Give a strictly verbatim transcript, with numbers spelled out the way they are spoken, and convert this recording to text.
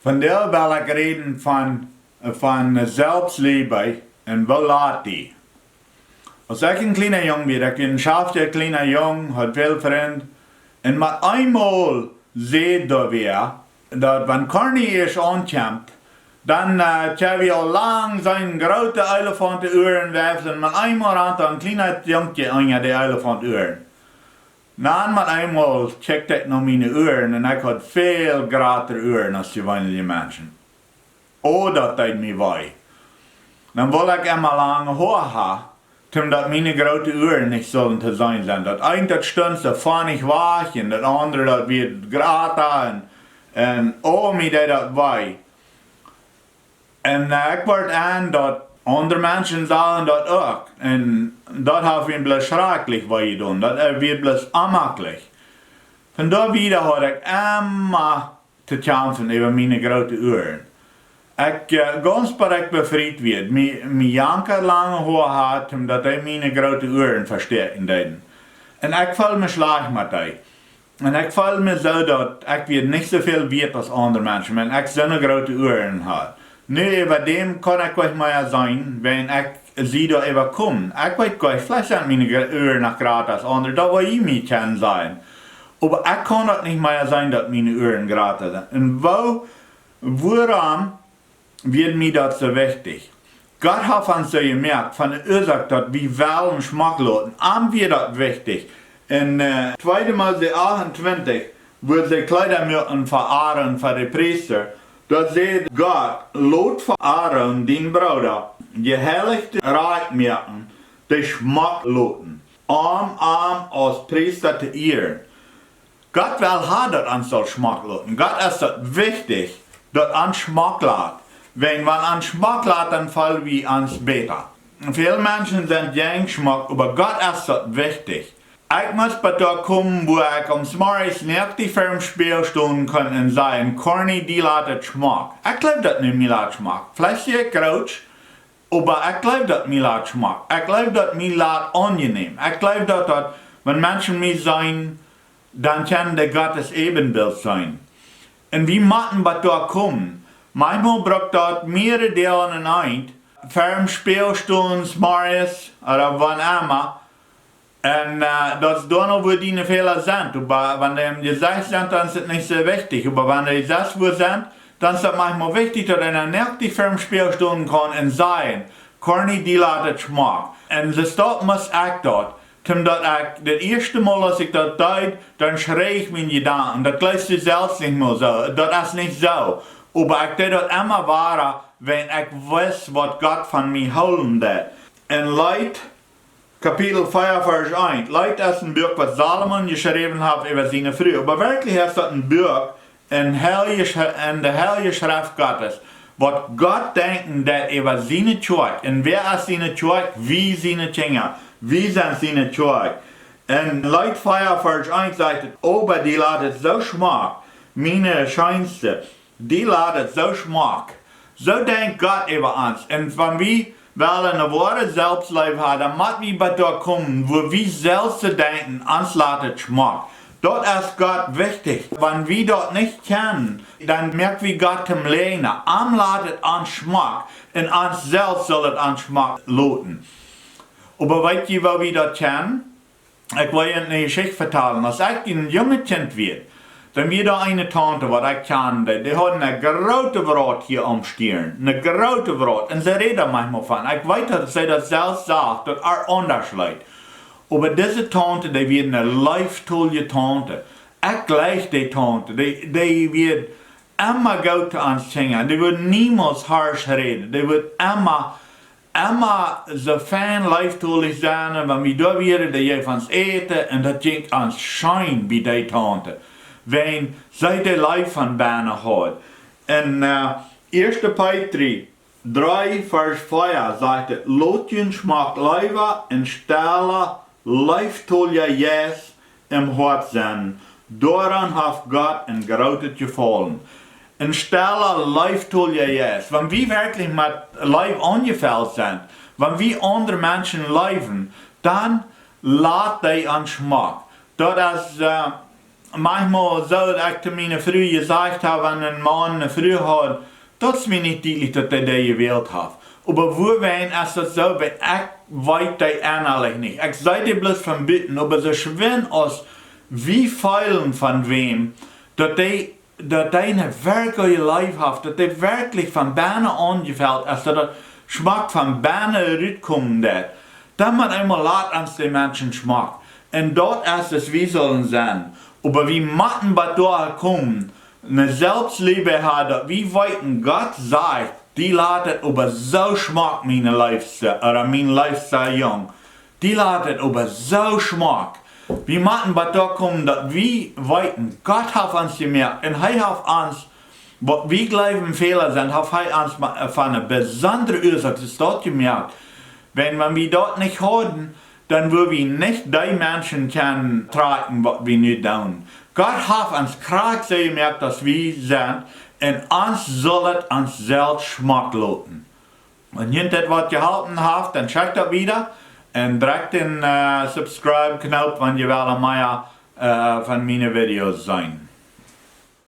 Vondoag well ekj räden von, von Selbstliebe un woo lat dee. Aus ekj een kjliena Jung wia, ekj wia een schaftja kjliena Jung, haud väl Frind. Un met eemol säd doa wäa, daut wan Corny ieescht aunkjemt, dan, äh, kjenn wie aul lang siene groote Elefaunt-Uaren weiflen, met eemol rant een kjliena Jung unja de Elefaunt-Uaren. Dan met eemol kjikjt ekj no miene Uaren un ekj haud väl jratre Uaren aus jeweenelje Menschen. Oh, daut deed mie wee. Dan wull ekj emma lange Hoa ha, om daut miene groote Uaren nich sullen to seenen sennen. Daut eent, daut stunt soo funny wajch un daut aundre, daut wia jrata un, un oh, mie deed daut wee. Un, äh, ekj wort en daut aundre Menschen sagen daut uk. Un daut haft mie bloos schrakjlich wee jedonen. Daut, äh, wia bloos onjemakjlich. Von doa wieda haud ekj emma to kjamfen äwa miene groote Uaren. Ekj, äh, gaunz bat ekj befriet wia, mie, mie jankad lange Hoa haud, om daut dee miene groote Uaren vestäakjen deeden. Un ekj feeld mie schlajcht met dee. Un ekj feeld mie soo, daut ekj wia nich soo väl wieet aus aundre Menschen, wan ekj soone groote Uaren haud. Nu, äwa däm kunn ekj nich mea seenen, wan ekj see doa äwa kjeem. Ekj weet goanich, veleicht sent miene Gr-, Uaren noch jrata aus aundre, daut woa jie mie kjennen sajen. Oba ekj kaun daut nich mea seenen, daut miene Uaren jrata sent. Un woo, wuarom wia mie daut soo wichtich? Gott haft ons soo jemoakt von de Uasoak, daut wie wellen schmock loten. Am wia daut wichtich. En, äh, tweede Mose achtuntwintich, wua see Kjleeda muaken fa Aaron, fa de Priesta, doa säd Gott: "Lot fa Aaron, dien Brooda, jeheilichte Rieekj moaken, dee schmock loten, om am aus Priesta to ieren." Gott well ha, daut ons saul schmock loten. Gott es daut wichtich, daut ons schmock lat. Wan, wan ons schmock lat, dan feel wie ons bäta. Väl Menschen sent jäajen schmock, oba Gott es daut wichtich. Ekj mott bat doa komen, wua ekj aum Morjes nich verem Spieejel stonen kaun un sajen: "Corny, die lat et schmock." Ekj jleew daut nu, mie lat schmock. Veleicht sie ekj groot, oba ekj jleew daut mie lat schmock. Ekj jleew daut mie lat aunjenäm. Ekj jleew daut, daut, wan Menschen mie seenen, dan kjennen dee Gott sien Äbenbilt seenen. Un wie motten bat doa komen. Maunchmol brukt daut mearere Doag en eent, verem Spieejel stonen, 's Morjes, ooda wanea emma. Un, äh, daut es dan aul, wua diene Fäla sent. Oba wan dee em Jesecht sent, dan es et nich soo wichtich. Oba wan dee sest wua sent, dan es et maunchmol wichtich, daut eena nich verem Spieejel stonen kaun un sajen: "Corny, die lat et schmock." Un soo stoakj mott ekj daut. Toom daut ekj, daut ieeschte Mol, aus ekj daut deed, dan schreech ekj miene Jedanken: "Daut jleefst du selfst nich mol soo. Daut es nich soo." Oba ekj deed daut emma wada, wan ekj wist, waut Gott von mie hoolen deed. En Leet, Kapitel vea, Varsch eent. Leet es een Buak, waut Salomo jeschräwen haft äwa siene Fru. Oba werkjlich es daut een Buak en heilje Sch-, en de heilje Schreft Gottes, waut Gott denkjen deed äwa siene Kjoakj. Un wäa es siene Kjoakj? Wie siene Kjinja. Wie sent siene Kjoakj. En Leet vea, Varsch eent sajcht et: "Oba die lat et soo schmock, miene Scheenste, die lat et soo schmock." Soo denkjt Gott äwa ons. Un wan wie wellen eene woare Selbstleew haben, dan mott wie bat doa komen, wua wie selfst denkjen, ons lat et schmock. Daut es Gott wichtich. Wan wie daut nich kjennen, dan moak wie Gott toom Läajna. Am lat et ons schmock un ons selfst saul et ons schmock loten. Oba weet jie, woo wie daut kjennen? Ekj well junt eene Jeschicht vetalen. Aus ekj een junget Kjint wia, dan wia doa eene Taunte, waut ekj kjand, dee haud eene groote Wraut hia aum Stiern. Eene groote Wraut. Un see räd doa maunchmol von. Ekj weet, daut see daut selfst sach, daut ar aundasch leet. Oba dise Taunte, dee wia eene leeftolje Taunte. Ekj jleich dee Taunte. Dee, dee wia emma goot to ons Kjinja. Dee wudd niemols harsch räden. Dee wudd emma, emma soo fein leeftolich sennen. Un wan wie doa wieren, dee jeef ons Äten. Un daut jinkj ons scheen bie dee Taunte, wan see de Leew von bennen haud. En, äh, ieeschte Petrus dree, Varsch vea sajcht et: "Lot jun Schmock leewa een stella, leeftolja Jeist em Hoat sennen. Doaraun haft Gott een grootet Jefaulen." Een stella, leeftolja Jeist. Wan wie werkjlich met Leew aunjefelt sent, wan wie aundre Menschen leewen, dan lat dee ons schmock. Daut es, äh, manchmol soo daut ekj to miene Fru jesajcht hab, wan een Maun ne Fru haud, daut es mie nich dietlich daut dee dee jewält haft. Oba wuawäajen es daut soo, wiels ekj weet dee ennalich nich. Ekj see dee bloos von buten, oba soo schwind aus wie feelen von wäm, daut dee, daut dee ne werkjliche Leew haft, daut dee werkjlich von bennen aunjefelt es, daut daut schmock von bennen rutkomen deit, dan met eemol lat ons de Menschen schmock. Un daut es, daut wie sellen sennen. Oba wie motten bat doa komen, ne Selbstliebe haben, daut wie weeten, Gott sajcht: "Die lat et oba soo schmock, miene Leefste, ooda mien leefsta Jung. Die lat et oba soo schmock." Wie motten bat doa komen, daut wie weeten, Gott haft ons jemoakt un hee haft ons, waut wie jleewen Fäla sent, haft hee ons ma-, von ne besondre Uasoak es daut jemoakt. Wan, wan wie daut nich hauden, dan wudd wie nich dee Menschen kjennen trakjen, waut wie nu doonen. Gott haft ons krakjt soo jemoakt aus wie sent, un ons saul et ons selfst schmock loten. Wan junt dit waut jeholpen haft, dan schekjt daut wieda un drekjt dän, äh, Subscribe-Knoop, wan jie wellen mea, äh, von miene Videos seenen.